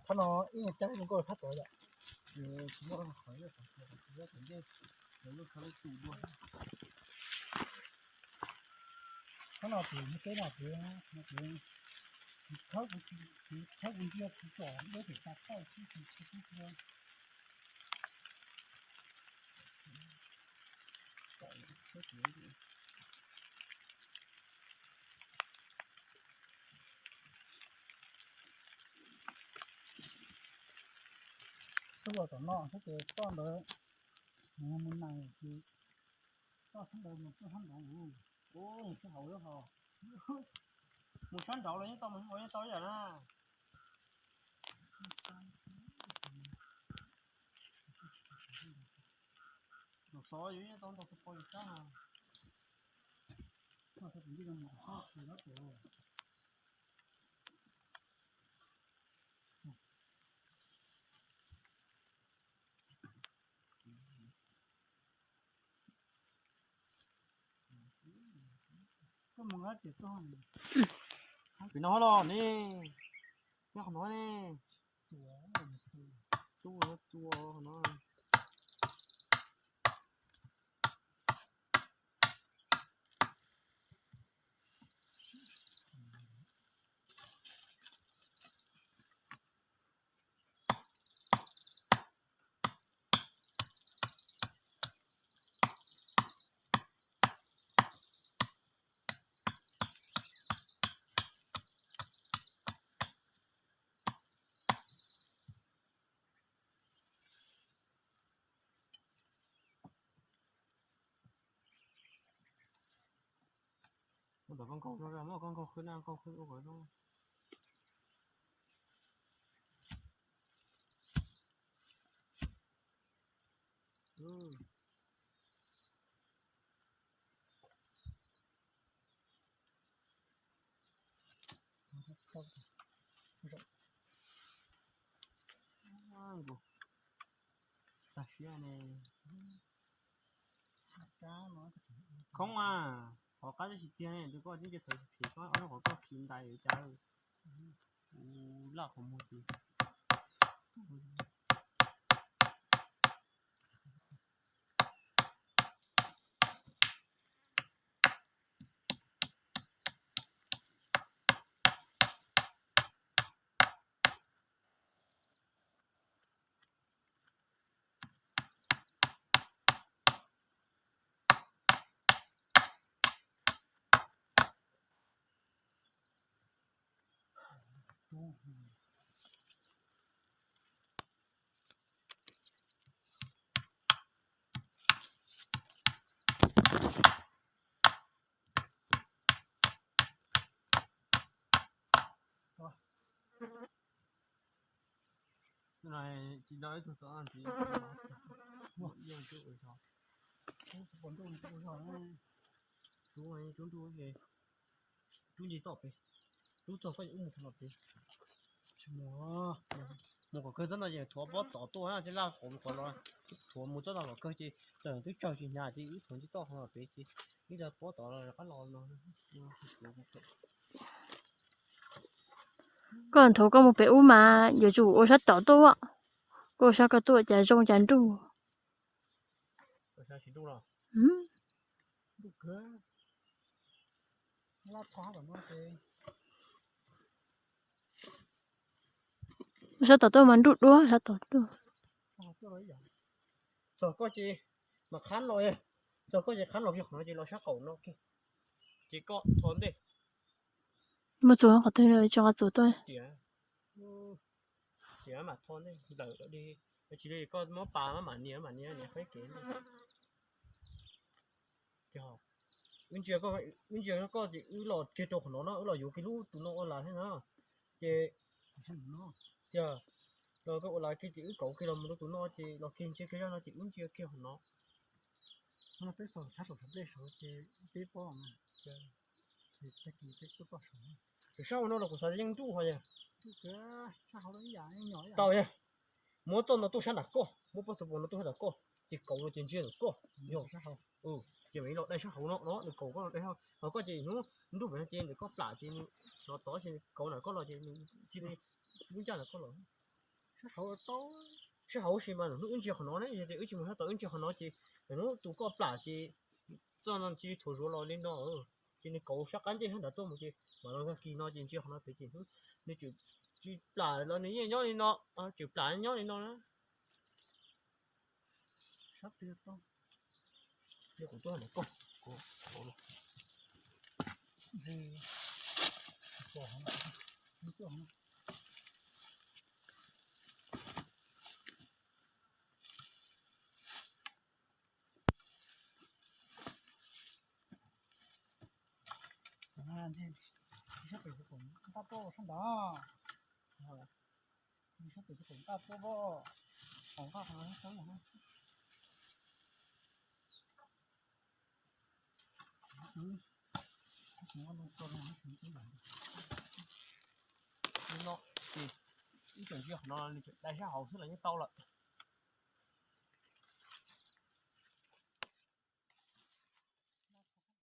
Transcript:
Thab no ib nyuag cab zoo nkauj thab tod yom. Thab no tus nyob teb no tus, tus khawb kuv, tus khawb kuv ntsia kuv tsom deb pem tas tauj xwb tus tsis tub tua. Tuaj tom no xwb ces toj ntawd mus nees ces toj sab ntawd mus toj sab nraud. Mus sab hauv lawm ho, mus sab nraud los yeej tau, mus sab nraud yeej tau ib yam na. Tus xov yus yeej tau ntau tus poj yus sab. Pem no los ne, nyob qhov no ne. Tub no, tub no. Muab tom koj nkaug, muab koj nkaug khwb na, koj khwb ua kom zoo. Tag siab ne. Khoob a, qhov qab tib si tiag ne, tus koj tib nce txawv tsis phem, koj ob lub qhov koj khi ntais cas. Laj qhov muag ces Tsis do ib tug tod tsis yeej cub ua zog. Cub cub ntuj ces cub nce toj pem, cub txog koj ub mus qhov no pem. Mus kom kawg txoj no ces thuav pob tod tuaj na, ces laj qhov mus qhov los, thuav mus txoj no kom kawg ces tawm twb tsawg tsis hnyav ces wb thuav nce toj qhov no pem ces wb cov pob tod rov qab los no. Koj nthuav koj mus pem ub mas yuav tsum ua sab tod tuaj, koj ua sab koj tuaj cas zoo cas nruj. Sab tom tuaj mas nruj duab sab tom tuaj. Txog koj ces mas qhab los, txog koj ces qhab los kiag qhov no ces los sab qaum no kiag, ces koj tho ntej. Mus txuas qhov twg tso nqa txuas tuaj. Tias, tias mam tho ntej ntawm di, tsis li koj muab pas mam nias mam nias nias qheb kev. Wb ntsia, wb ntsia koj ces wb los kiag rau qhov no no, wb los yuav kiag lub tus no ua las thiab no. Ces tias, los koj ua las kiag ces wb kauv kiag los mus rau tus no ces los kiag ntsia kiag zaj no ces wb ntsia kiag qhov no. Peb xav tshab saum sawv nplej saud ces peb pob. Ces tag kis peb tuaj pom saud. Ces sab hauv no los kuv xav yeej nruj ho yog. Tau yog. Muab txoj no tuaj sab nram koj, muab pob xov pos no tuaj sab nram koj, ces kauv no ces ntsia ntawm koj. Yog, ces mam los dai sab hauv no no, nws kauv koj no dai, ho koj ces hnub nruj pem no ces ntawm koj plam ces nws hnov tod ces kauv nram koj los ces nws cia li lub ncaj nram koj los. Sab hauv si mas hnub wb ntsia qhov no ne, yog tias wb tsis mus sab tod wb ntsia qhov no ces hnub tus koj plam ces txoj no cia li thuav zuav los li no, ces nws kauv sab qab ncej sab nrad tuaj mus ces mam los tag kis no ces ntsia qhov no pem ces hnub nws tseem tsis plam los nws yeej nyob li no, tseem plam nyob li no na. Sab twg tau. Kuv tuaj ntawm koj, kuv ntxi. Sab pem kuv ntaj tuaj sab ntawd. Sab pem kuv ntaj tuaj, ntaj tuaj. Li no ces ib tsoom ntsia qhov no nws tseem dai sab hauv xwb los yeej tau lawm.